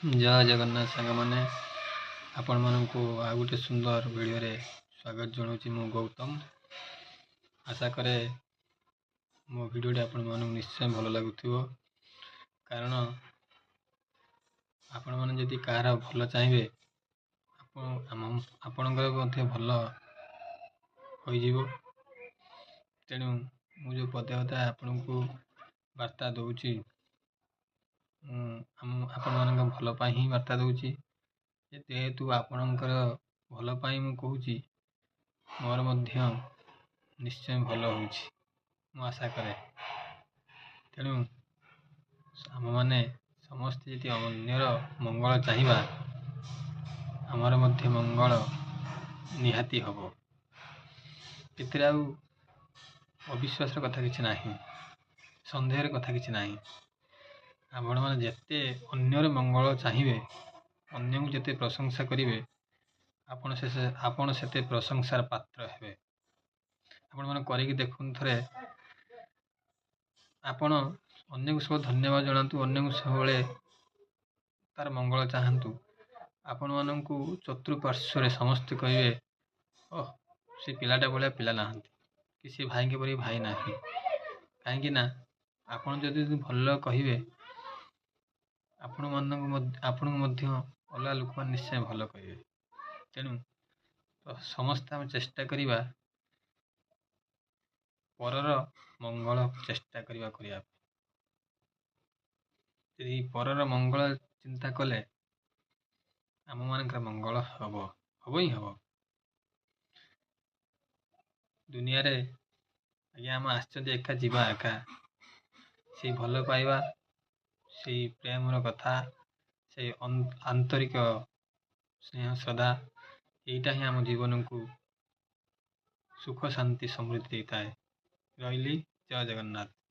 ଜୟ ଜଗନ୍ନାଥ ସାଙ୍ଗମାନେ, ଆପଣମାନଙ୍କୁ ଆଉ ଗୋଟେ ସୁନ୍ଦର ଭିଡ଼ିଓରେ ସ୍ୱାଗତ ଜଣାଉଛି। ମୁଁ ଗୌତମ। ଆଶା କରେ ମୋ ଭିଡ଼ିଓଟି ଆପଣମାନଙ୍କୁ ନିଶ୍ଚୟ ଭଲ ଲାଗୁଥିବ, କାରଣ ଆପଣମାନେ ଯଦି କାହାର ଭଲ ଚାହିଁବେ, ଆପଣ ଆମ ଆପଣଙ୍କର ମଧ୍ୟ ଭଲ ହୋଇଯିବ। ତେଣୁ ମୁଁ ଯେଉଁ ପଦେ କଥା ଆପଣଙ୍କୁ ବାର୍ତ୍ତା ଦେଉଛି, ମୁଁ ଆମ ଆପଣମାନଙ୍କ ଭଲ ପାଇଁ ହିଁ ବାର୍ତ୍ତା ଦେଉଛି। ଯେହେତୁ ଆପଣଙ୍କର ଭଲ ପାଇଁ ମୁଁ କହୁଛି, ମୋର ମଧ୍ୟ ନିଶ୍ଚୟ ଭଲ ହେଉଛି, ମୁଁ ଆଶା କରେ। ତେଣୁ ଆମମାନେ ସମସ୍ତେ ଯଦି ଅନ୍ୟର ମଙ୍ଗଳ ଚାହିଁବା, ଆମର ମଧ୍ୟ ମଙ୍ଗଳ ନିହାତି ହେବ। ଏଥିରେ ଆଉ ଅବିଶ୍ୱାସର କଥା କିଛି ନାହିଁ, ସନ୍ଦେହର କଥା କିଛି ନାହିଁ। ଆପଣମାନେ ଯେତେ ଅନ୍ୟର ମଙ୍ଗଳ ଚାହିଁବେ, ଅନ୍ୟକୁ ଯେତେ ପ୍ରଶଂସା କରିବେ, ଆପଣ ସେତେ ପ୍ରଶଂସାର ପାତ୍ର ହେବେ। ଆପଣମାନେ କରିକି ଦେଖନ୍ତୁ ଥରେ। ଆପଣ ଅନ୍ୟକୁ ସବୁ ଧନ୍ୟବାଦ ଜଣାନ୍ତୁ, ଅନ୍ୟକୁ ସବୁବେଳେ ତାର ମଙ୍ଗଳ ଚାହାନ୍ତୁ। ଆପଣମାନଙ୍କୁ ଚତୁଃପାର୍ଶ୍ୱରେ ସମସ୍ତେ କହିବେ, ଓହ, ସେ ପିଲାଟା ଭଳିଆ ପିଲା ନାହାନ୍ତି କି ସେ ଭାଇଙ୍କ ପରି ଭାଇ ନାହିଁ। କାହିଁକି ନା ଆପଣ ଯଦି ଭଲ କହିବେ, ଆପଣମାନଙ୍କୁ ଆପଣଙ୍କୁ ମଧ୍ୟ ଅଲଗା ଲୋକମାନେ ନିଶ୍ଚୟ ଭଲ କହିବେ। ତେଣୁ ସମସ୍ତେ ଆମେ ଚେଷ୍ଟା କରିବା ପରର ମଙ୍ଗଳ ଚେଷ୍ଟା କରିବା କରିବା ପାଇଁ। ଯଦି ପରର ମଙ୍ଗଳ ଚିନ୍ତା କଲେ, ଆମମାନଙ୍କର ମଙ୍ଗଳ ହେବ, ହେବ ହିଁ ହେବ। ଦୁନିଆରେ ଆଜ୍ଞା ଆମେ ଆସିଛନ୍ତି ଏକା, ଯିବା ଏକା। ସେଇ ଭଲ ପାଇବା, ସେଇ ପ୍ରେମର କଥା, ସେଇ ଆନ୍ତରିକ ସ୍ନେହ ଶ୍ରଦ୍ଧା, ଏଇଟା ହିଁ ଆମ ଜୀବନକୁ ସୁଖ, ଶାନ୍ତି, ସମୃଦ୍ଧି ଦେଇଥାଏ। ରହିଲି, ଜୟ ଜଗନ୍ନାଥ।